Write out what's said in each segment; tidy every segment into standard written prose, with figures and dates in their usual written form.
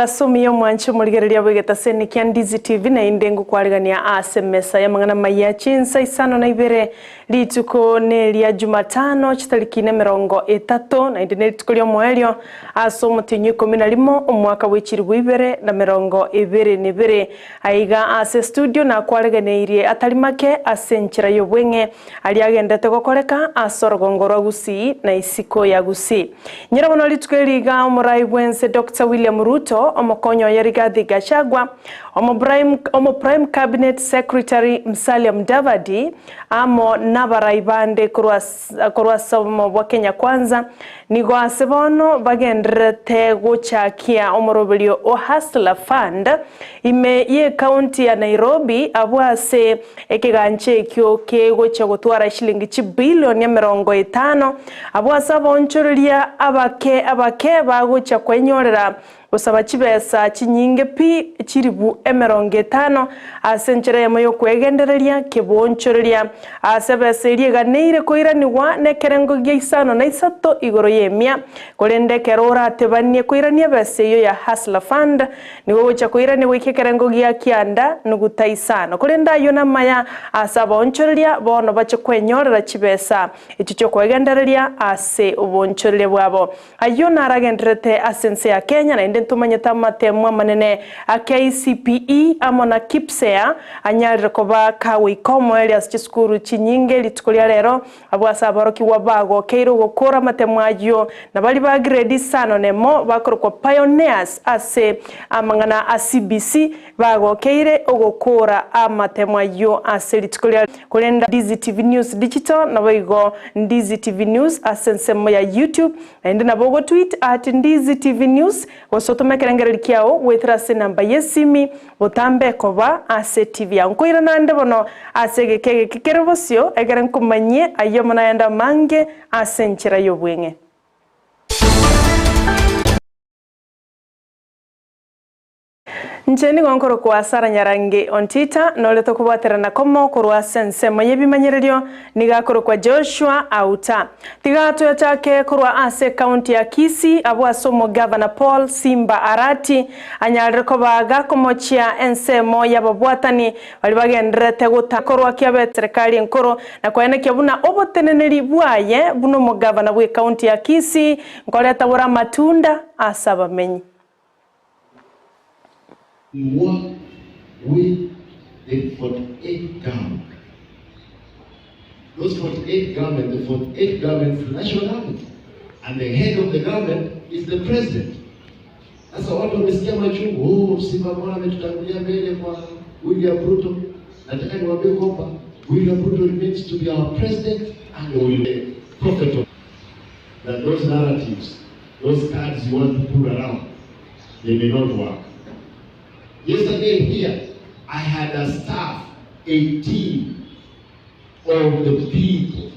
Omogaso omuya omwanche omorigereria bw'egetaseni kia Ndizi TV naende ngokwarigania ase emesa y'amang'ana maya chinsa isano na ibere rituko neria Jumatano chitariki nemerongo etato naende nerituko ri'omoerio ase omotienyi oikomi na rimo omwaka bwe chilifu ibere na merongo ebere na ebere. Aiga ase estudio nakwaregeneirie atari make ase enchera y'obweng'e aria agenderete gokoreka ase orogongo rwa Gusii na isiko ya Gusii. Nyora bono rituko eri iga omorai bwense Doctor William Ruto, omokonyi oye Rigathi Gachagua, omo Prime Cabinet Secretary Musalia Mudavadi amo nabarai bande korwa korwa ase obomo bwa Kenya Kwanza nigo ase bono bagendererete gochakia omoroberio o Hustler Fund ime y'ecounty ya Nairobi abwo ase Ekegancha ekio kegochia gotwara eshilingi chibilioni 50, abwo ase abaonchoreria abake abake bagochia kwenyorera gosaba chibesa chinyinge pi chilifu 50 ase enchera eyemo y'okwegendereria keboonchoreria ase ebesa eria eganeire koiranigwa nekerengo gia isano na isato igoro y'emia. Korende ekero oratebanie koirania ebesa eyio ya Hustler Fund, Nigo ogochia koirania goika ekerengo gia kianda nuguta isano. Korende ayio namaya ase abaonchoreria bono bache kwenyorera chibesa echio chi'okwegendereria ase oboonchoreria bwabo. Ayio naragendererete ase ense ya Kenya, naende ntomanyete amatemu amanene a KCPE amo na KPSEA anyarire koba kagoika omoerio ase chisukuru chinyinge rituko ria rero. Abwo ase aborokigwa bagokeire ogokora amatemo ayio, na baria ba grade isano nemo bakorokwa pioneers ase amang'ana a CBC bagokeire ogokora amatemo ayio ase rituko ria Korende Ndizi TV News Digital naboigo Ndizi TV News ase ensemo ya YouTube naende nabo ogotweet at Ndizi TV News Gose otome ekerengererio kiao goetera ase enamba y'esimi, botambe ekoba ase TV yao. Nkoirana ande bono ase egeka egeke kere bosio, ekere nkomanyie ayio amo nayande amange ase enchera y'obweng'e. Inche nigo nkorokwa Sarah Nyarangi Ontita, nore tokobwaterana komo korwa ase ensemo y'ebimanyererio Nigo akorokwa Joshua Auta. Tiga toyachake korwa ase ekaunti ya Kisii abwo ase omogavana Paul Simba Arati anyarire koba gakomochia ensemo y'ababwatani baria bagendererete gotakorwa kiabe serikali enkoro na koenekia buna oboteneneri bwaye buna omogavana bw'ekaunti ya Kisii nkoreta bore amatunda ase abamenyi. We work with the 48 government. Those 48 government, the 48 governments, the national government. And the head of the government is the president. Sasa watu wamesikia machungu, oh, Simba mbona ametutangulia mbele kwa William Ruto. Nataka niwaambie kwamba William Ruto remains to be our president and we will be prophet of that those narratives, those cards you want to pull around, they may not work. Yesterday here, I had a staff, 18 of the people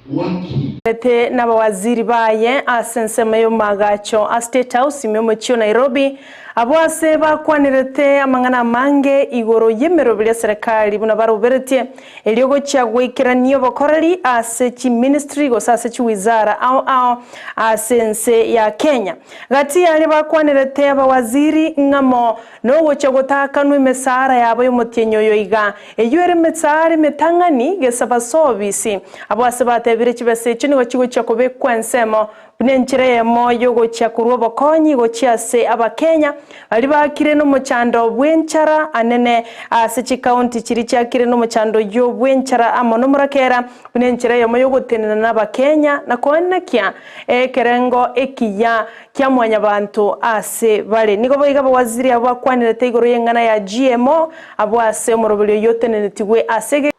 working. Ete nabawaziri baye ase ensemo y'omagacho a State House ime omochie o Nairobi, abwo ase bakwanerete amang'ana amange igoro y'emeroberi ya serikali buna baroberetie Erio gochia goikerania obokoreri ase chiministry gose ase chiwizara ao ao ase ense ya Kenya. Gati yaria bakwanerete abawaziri ng'amo nogochia gotaakanwa emesaara yabo y'omotienyi oyo iga, eyio ere emesaara emetang'ani gesa basoobisi. Abwo ase batebire chibesa echio nigo chigochia kobekwa ensemo Buna enchera eyemo y'ogochia korwa obokonyi gochia ase Abakenya baria baakire nomochando bw'enchara anene ase chikaunti chiria chiakire nomochando oyio bw'enchara amo nomorakera buna enchera eyemo y'ogotenena n'Abakenya na koenekia ekerengo ekiya kia mwanyabanto ase bare. Nigo boigo abawaziri abwo bakwanerete igoro y'eng'ana ya GMO abwo ase omoroberi oyio otenenetigwe ase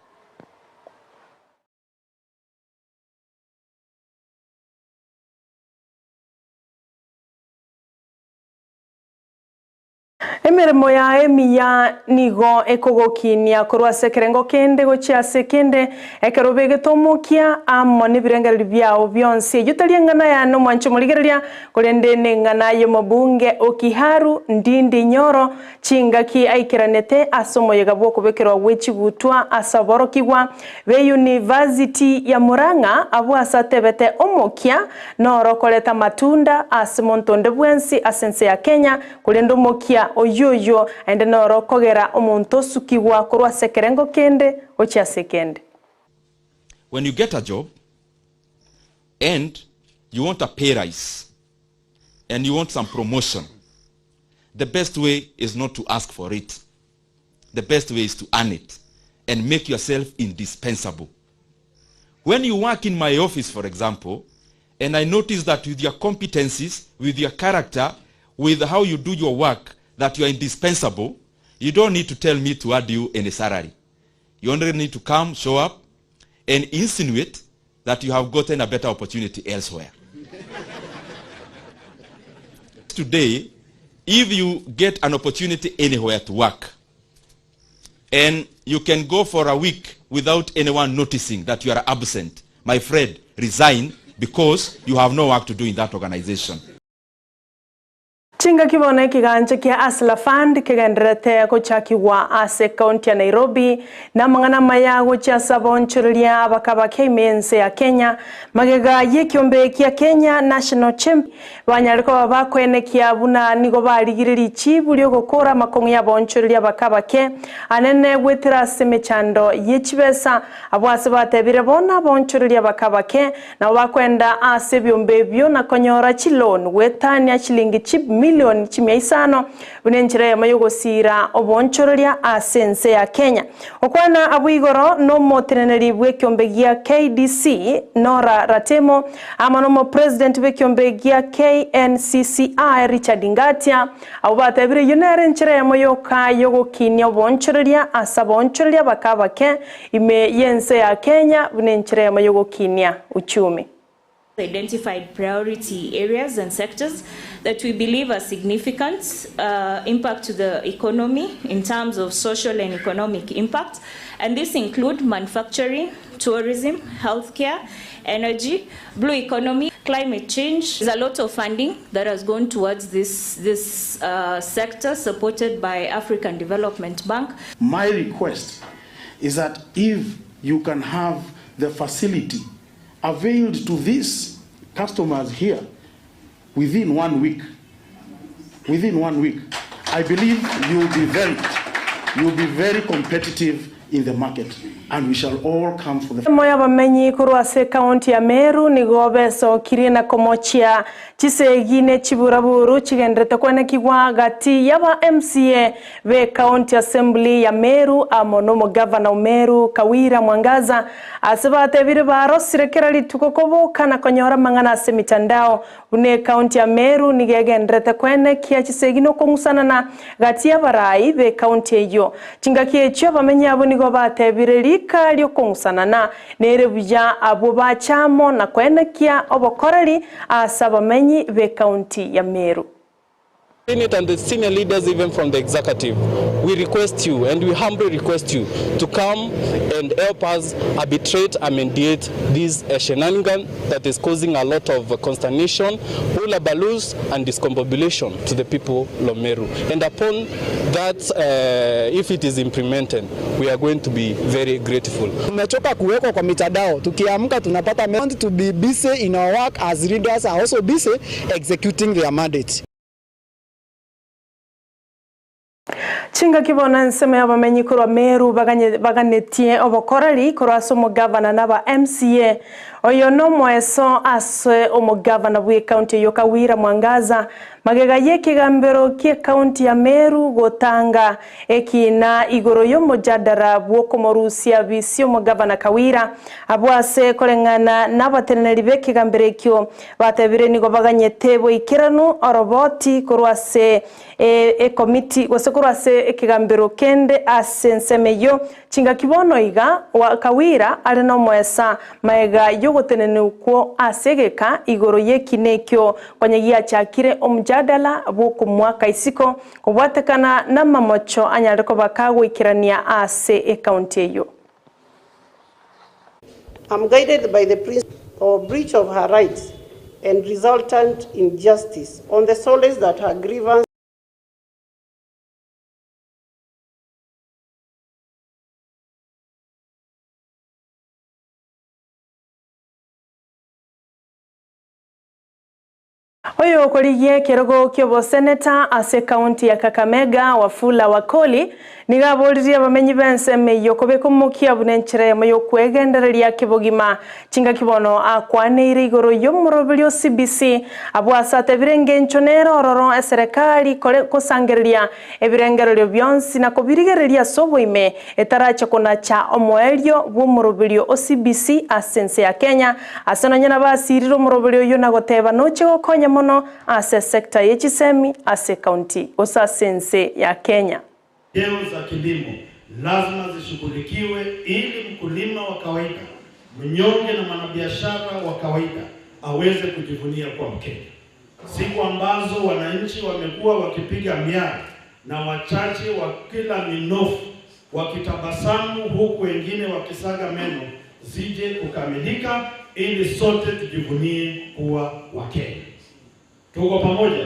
Emeremo yaye emiya nigo ekogokinia korwa ase ekerengo kende gochia ase ekende, ekero obegete omokia amo nebirengererio biao bionsi. Eyio tari eng'ana yane omwanche omorigereria, korende neng'ana y'omobunge o Kiharu, Ndindi Nyoro, chingaki aikeranete ase omoyega bw'okobekerwa gwe chigutwa ase aborokigwa b'eyunivasiti ya Murang'a, abwo ase atebete omokia noro okoreta amatunda ase monto onde bwensi ase ense ya Kenya, Korende omokia oyio oyio aende noro okogera omonto osukigwa korwa ase ekerengo kende gochia ase ekende. When you get a job and you want a pay rise and you want some promotion, the best way is not to ask for it. The best way is to earn it and make yourself indispensable. When you work in my office, for example, and I notice that with your competencies, with your character, with how you do your work, that you are indispensable, you don't need to tell me to add you any salary. You only need to come, show up, and insinuate that you have gotten a better opportunity elsewhere. Today, if you get an opportunity anywhere to work, and you can go for a week without anyone noticing that you are absent, my friend, resign because you have no work to do in that organization. Chingaki bono ekegancha kia Hustler Fund kegendererete gochakigwa ase ekaunti ya Nairobi na amang'ana amaya gochia ase abaonchoreria abakabake ime y'ense ya Kenya magega y'ekiombe kia Kenya National Champ Banyare koba bakoenekia buna nigo barigire richibu ri'ogokora amakong'u y'abaonchoreria abake abake anene goetera ase emechando ye chibesa. Abwo ase batebire bono abaonchoreria abake abake nabo bakoenda ase ebiombe ebio na konyora chiloan goetania chilingi chimilion chimia isano buna enchera eyemo y'ogosiira oboonchoreria ase ense ya Kenya. Gokwana abwo igoro nomoteneneri bw'ekiombe gia KDC Norah Ratemo amo nomopresident bw'ekiombe gia KNCCI Richard Ngatia abwo batebire eyio nere enchera eyemo yoka y'ogokinia oboonchoreria ase abaonchoreria abake abake ime y'ense ya Kenya buna enchera eyemo y'ogokinia uchumi. Identified priority areas and sectors that we believe are significant impact to the economy in terms of social and economic impact and this include manufacturing, tourism, healthcare, energy, blue economy, climate change. There's a lot of funding that has gone towards this, this sector supported by African Development Bank. My request is that if you can have the facility availed to these customers here within one week, within one week, I believe you'll be very, you'll be very competitive in the market and we shall all come for the Emo y'abamenyi korwa ase ekaunti ya Meru nigo besokirie na komochia chisegi ne chiburaburu chigenderete kwenekigwa gati y'aba MCA be County Assembly ya Meru amo nomogavana o Meru Kawira Mwangaza ase batebire barosire kera rituko koboka na konyora amang'ana ase emitandao buna ecounty ya Meru nigo egenderete koenekia chisegi na okong'usanana gati y'abarai be county eyio. Chingaki echio abamenyi abwo nigo batebire rika ri'okong'usanana nere buya abwo bache amo na koenekia obokoreri ase abamenyi be county ya Meru. Senate and the senior leaders even from the executive, we request you and we humbly request you to come and help us arbitrate and mediate this shenanigan that is causing a lot of consternation, hullabaloos and discombobulation to the people of Meru. And upon that, if it is implemented, we are going to be very grateful. Tumechoka kuwekwa kwa mitandao, tukiamka tunapata want to be busy in our work as leaders are also busy executing their mandate. Chingaki bono ensemo y'abamenyi korwa Meru baganetie obokoreri korwa ase omogavana na aba MCA. Oyo nomoeso ase omogavana bw'ecounty eyio Kawira Mwangaza magega y'ekegambero ki'ecounty ya Meru gotanga ekiina igoro y'omojadara bw'okomorusia bisi omogavana Kawira abwo ase koreng'ana nabateneneri b'ekegambero ekio batebire nigo baganyete boikeranu oroboti korwa ase ekomiti gose korwa ase ekegambero kende ase ensemo eyio. Chingaki bono iga Kawira are nomoesa magega y'ogotenenwa okwo ase egeka igoro y'ekina ekio konya giachakire omojadara. omojadala bw'okomwaka isiko kobwatekana n'amamocho anyare koba kagoikerania ase ekaunti eyio. I'm guided by the principle of breach of her rights and resultant injustice on the solace that her grievance Oyo okorigia ekerogo ki'oboseneta ase ekaunti ya Kakamega, Wafula Wakoli, nigo aboririe abamenyi b'ensemo eyio kobeka omokia buna enchera eyemo y'okwegendereria kebogima. Chingaki bono akwaneire igoro y'omoroberio o CBC, abwo ase atebire engencho nere ororo eserekari kore kosangereria ebirengererio bionsi na kobirigereria ase oboime etarache konacha omoerio bw'omoroberio o CBC ase ense ya Kenya. Ase nonya nabasirire omoroberio oyio na goteba noche gokonya mono ase esector ye chisemi ase ekaunti gose ase ense ya Kenya. Pembejeo za kilimo lazima zishughulikiwe ili mkulima wa kawaida, mnyonge na mwanabiashara wa kawaida aweze kujivunia kuwa Mkenya. Siku ambazo wananchi wamekuwa wakipiga miayo na wachache wa kila minofu wakitabasamu huku wengine wakisaga meno zije kukamilika ili sote tujivunie kuwa Wakenya. Tuko pamoja?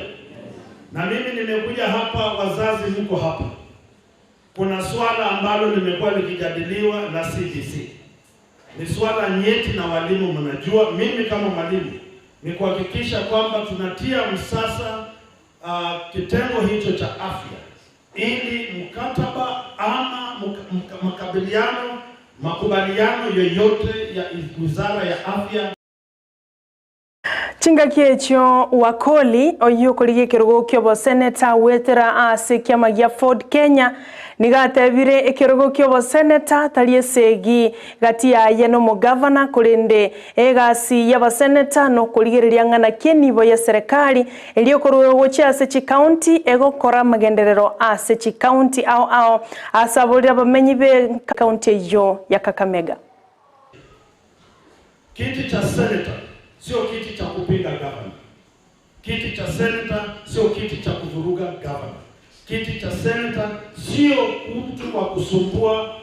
Na mimi nimekuja hapa, wazazi mko hapa. Kuna swala ambalo limekuwa likijadiliwa la CBC. Ni swala nyeti na walimu mnajua, mimi kama mwalimu ni kuhakikisha kwamba tunatia msasa kitengo hicho cha afya ili mkataba ama makabiliano makubaliano yoyote ya Wizara ya Afya. Chingaki echio Wakoli oyio okorigia ekerogo kia oboseneta gwetera ase ekiama gia Ford Kenya nigo atebire ekerogo kia oboseneta tari esegi gati yaye na omogavana korende egasi ya abaseneta na okorigereria ng'a naki enibo ya eserekari eria okorwa gochia ase chikaunti egokora amagenderero ase chikaunti ao ao ase aborire abamenyi be ekaunti eyio ya Kakamega. Kiti cha senator sio kiti cha kupinga governor. Kiti cha senator sio kiti cha kuvuruga governor. Kiti cha senator sio mtu wa kusumbua.